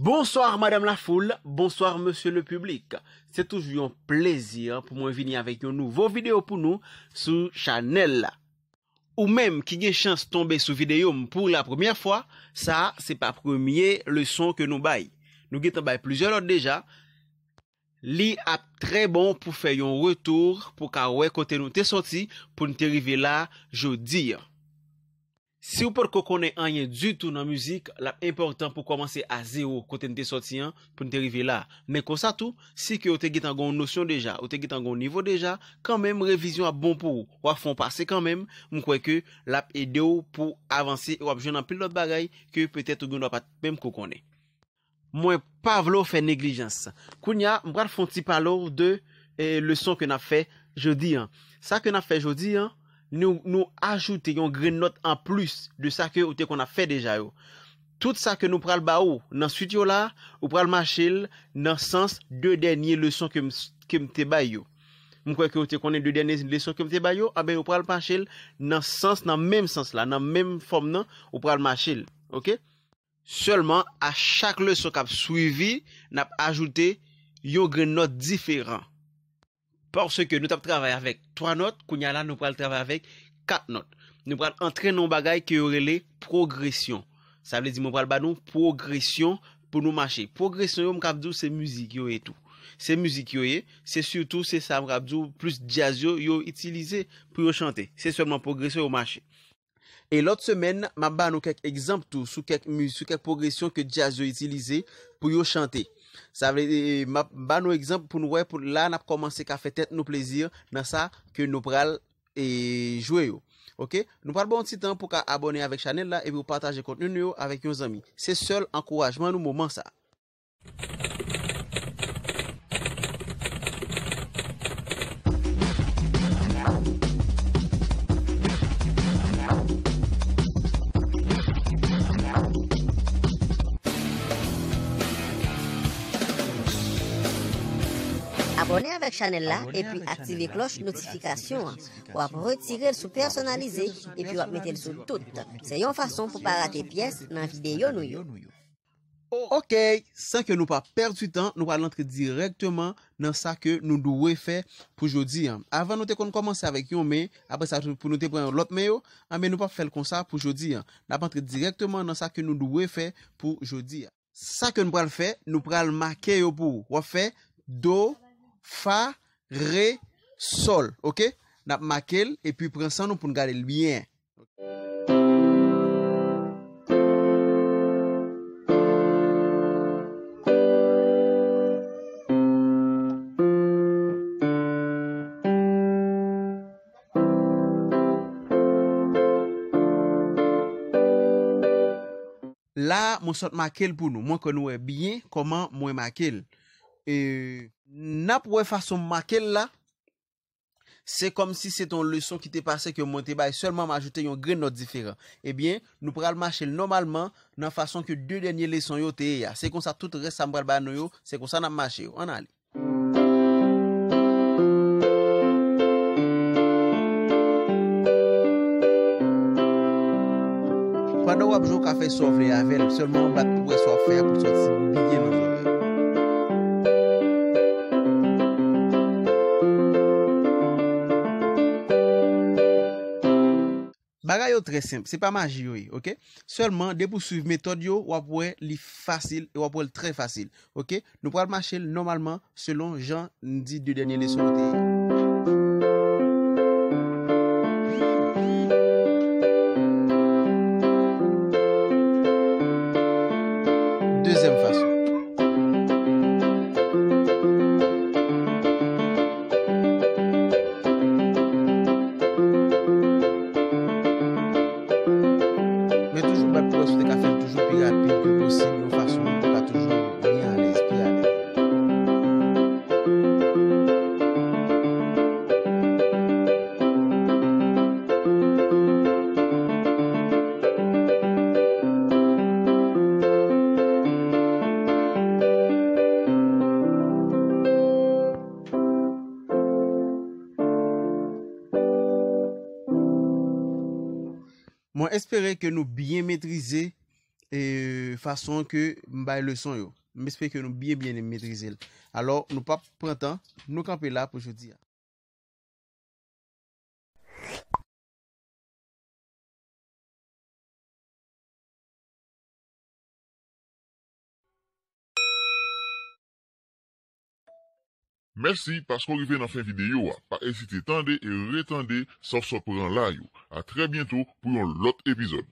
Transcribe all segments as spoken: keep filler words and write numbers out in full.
Bonsoir Madame la foule, bonsoir Monsieur le public. Se toujou yon plezi pou mwen vini avèk yon nouvo videyo pou nou sou chanèl la. Ou menm ki gen chans tonbe sou videyo m pou la premyè fwa, sa a se pa premye leson ke nou bay. Nou gentan bay plizyè lòt deja. Li ap trè bon pou fè yon retou, pou ka wè kote nou te sòti, pou n te rive la jodi a. Si w potko konnen anyen ditou nan mizik, l ap enpòtan pou kòmanse a zewo kote n te sòti an, pou n te rive la. Men konsa tou, si ke w te gentan gen yon nosyon deja, ou te gentan gen yon nivo deja, kanmenm revizyon ap bon pou ou. W ap fè yon pase kanmenm, m kwè ke l ap ede w pou avanse e w ap jwenn anpil lòt bagay ke petèt ou gendwa pa t menm ko konnen. Mwen pa vle w fè neglijans. Kounye a, m pral fè yon ti pale w de eh, leson ke n ap fè jodi an. Sa ke n ap fè jodi an, nou, nou ajoute yon grenn nòt anplis de sa ke ou te konn ap fè deja yo. Tout sa ke nou pral ba ou nan swit yo la, ou pral mache l nan sans de dènye leson ke m, ke m te bay yo. M kwè ke ou te konnen de dènye leson ke m te bay yo, anben ou pral mache l nan sans, nan menm sans la, nan menm fòm nan, ou pral mache l. Oke? Sèlman, a chak leson k ap swivi, n ap ajoute yon grenn nòt diferan. Paske nou t ap travay avèk twa nòt, kounye a la nou pral travay avèk kat nòt. Nou pral antre nan yon bagay ke yo rele pwogresyon. Sa vle di mwen pral ba nou pwogresyon pou nou mache. Pwogresyon yo, m kab di w se mizik yo ye tou. Se mizik yo ye, se sitou se sa m kab di w plis djaz yo, yo itilize pou yo chante. Se sèlman pwogresyon yo mache. E lòt semèn, m ap ba nou kèk egzanp tou sou kèk mi-, sou kèk pwogresyon ke djaz yo itilize pou yo chante. Sa vle, e, m ap ba nou egzanp pou nou wè, pou la n ap kòmanse ka fè tèt nou plezi nan sa ke nou pral, e, jwe yo. Oke? Nou pral ba w yon ti tan pou ka abòne avèk chanèl la epi w pataje kontni nou yo avèk yon zanmi. Se sèl ankourajman nou moman sa. Abòne avèk chanèl la epi aktive klòch notifikasyon an. W ap retire l sou pèsonalize epi w ap mete l sou tout. Se yon fason pou pa rate pyès nan videyo nou yo. Oke, san ke nou pa pèdi tan, nou pral antre dirèkteman nan sa ke nou dwe fè pou jodi a. Avan nou te konn kòmanse avèk yon men, apre sa pou nou te pran yon lòt men yo, anben nou p ap fè l konsa pou jodi a. N ap antre dirèkteman nan sa ke nou dwe fè pou jodi a. Sa ke nou pral fè, nou pral make yo pou ou. W ap fè do, fa, re, sòl, oke? N ap make l epi pran san nou pou n gade l byen. La, mwen sot make l pou nou. Mwen kwè nou wè byen kòman mwen make l. E, n ap wè fason m make l la. Se kòmsi se te yon leson ki te pase ke mwen te bay, sèlman m ajoute yon grenn nòt diferan. Ebyen, nou pral mache l nòmalman nan fason ke de dènye leson yo te ye a. Se konsa tout rès sa m pral ba nou yo, se konsa n ap mache yo. Ann ale. Pandan w ap jwe, w ka fè sa w vle avè l, sèlman bat pou w wè sa w ap fè a pou l sòti byen nan zòrèy. Bagay yo trè senp, se pa maji yo ye, oke? Sèlman, depi w swiv metòd yo, w ap wè li fasil e w ap wè l trè fasil, oke? Nou pral mache l nòmalman selon jan n di de dènye leson yo te ye. Dezyèm fason. Men toujou bat pou wè si w te ka fè l toujou pi rapid ke posib, yon fason pou w ka toujou byen alèz, pi alèz. Mwen espere ke nou byen metrize e, fason ke m bay leson yo. M espere ke nou byen, byen metrize l. Alò, nou p ap pran tan, nou kanpe la pou jodi a. Mèsi paske w rive nan fen videyo a. Pa ezite tande e retande sa w sot pran la yo. A trè byento pou yon lòt epizòd.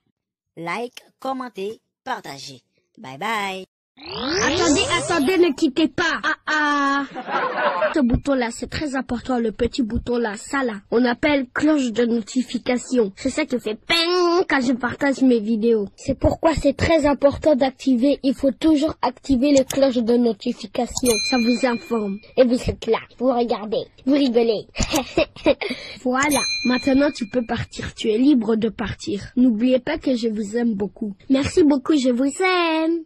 Like, kòmante, pataje. Bye bye. Attendez, attendez, ne quittez pas. Ah ah. Ce bouton-là, c'est très important, le petit bouton-là, ça là. On appelle cloche de notification. C'est ça qui fait ping quand je partage mes vidéos. C'est pourquoi c'est très important d'activer. Il faut toujours activer les cloches de notification. Ça vous informe. Et vous êtes là. Vous regardez. Vous rigolez. Voilà. Maintenant, tu peux partir. Tu es libre de partir. N'oubliez pas que je vous aime beaucoup. Merci beaucoup. Je vous aime.